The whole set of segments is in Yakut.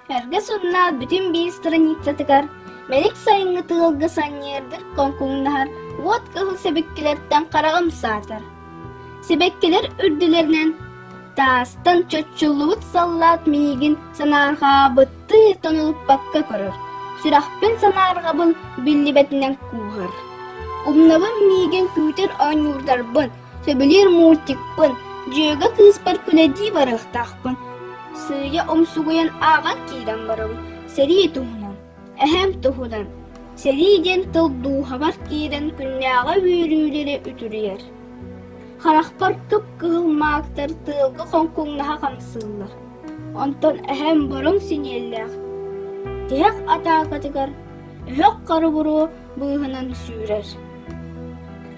Эргэ сурунаал бүтүн биир страницатыгар мэник сайыҥҥы тыалга санньыардык хоҥкуҥнаһар уот кыһыл сибэккилэртэн хараҕым саатар. Сибэккилэр үрдүлэринэн таастан чочуллубут саллаат миигин санаарҕаабыттыы тонулуппакка көрөр, сүрэхпин санаарҕабын биллибэтинэн кууһар. Умнабын миигин күүтэр оонньуурдарбын, сөбүлүүр мультикпын, дьүөгэ кыыспар күлэдии барыахтаахпын. Сыыйа умсугуйан ааҕан киирэн барабын, сэрии туһунан, эһэм туһунан. Сэрии диэн тыл дууһабар киирэн күннээҕи үөрүүлэри үтүрүйэр. Харахпар кып-кыһыл маактар тыалга хоҥкуҥнаһа хамсыыллар. Онтон эһэм бороҥ синиэллээх, тиһэх атаакатыгар өһөх хара буруо быыһынан сүүрэр.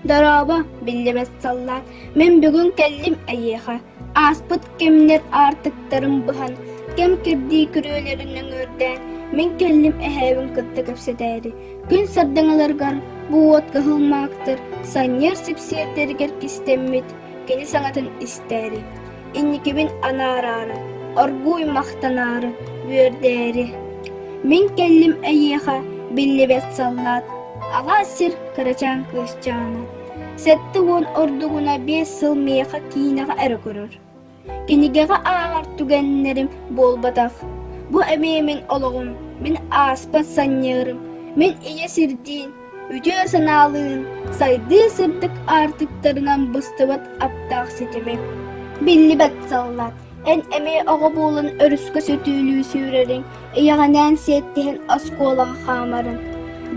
Дорообо, биллибэт саллаат, мин бүгүн кэллим эйиэхэ, ааспыт кэмнэр аартыктарын быһан, кэм кирдии күрүөлэрин өҥүөрдээн, мин кэллим эһээбин кытта кэпсэтээри, күн сардаҥаларыгар бу уот кыһыл маактар санньыар сипсиэрдэригэр кистэммит кини саҥатын истээри, инникибин анаараары, оргууй махтанаары, үөрдээри. Мин кэллим эйиэхэ, биллибэт саллаат, аҕа сир кырачаан кыысчаана. 70 ордугуна 5 сыл миэхэ киинэҕэ эрэ көрөр. Кинигэҕэ ааҕар түгэннэрим буолбатах. Бу эмиэ мин олоҕум, мин ааспат санньыарым, мин ийэ сирдиин, үтүө санаалыын, сайдыы сырдык аартыктарынан быстыбат аптаах ситимим. Биллибэт саллаат, эн эмиэ оҕо буолан өрүскэ сөтүөлүү сүүрэриҥ, ийэҕинээн сиэттиһэн оскуолаҕа хаамарын,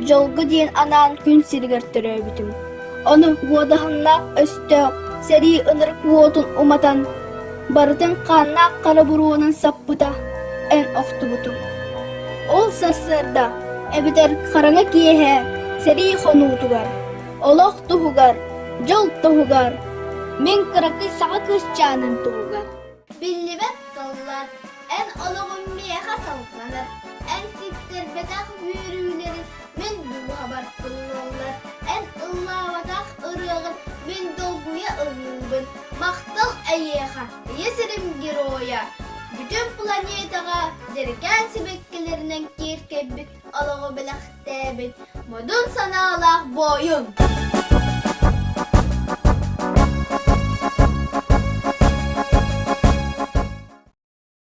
дьолго диэн анаан күн сиригэр төрөөбүтүм. Ону уодаһыннаах өстөөх сэрии ынырык уотун уматан, барытын хааннаах хара буруонан саппыта, эн охтубутуҥ. Ол сарсыарда эбэтэр хараҥа киэһэ сэрии хонуутугар, олох туһугар, дьол туһугар, мин кыракый саха кыысчаанын туһугар. Биллибэт сыллар, эн олоҕум миэхэ салҕанар, эн ситтэрбэтэх үөрүүлэрин мин дууһабар тыллаллар, эн ыллаабатах ырыаҕын мин долгуйа ыллыыбын. Махтал эйиэхэ, ийэ сирим геройа, бүтүн планетаҕа дьэрэкээн сибэккилэринэн киэркэйбит олоҕу бэлэхтээбит модун санаалаах буойун!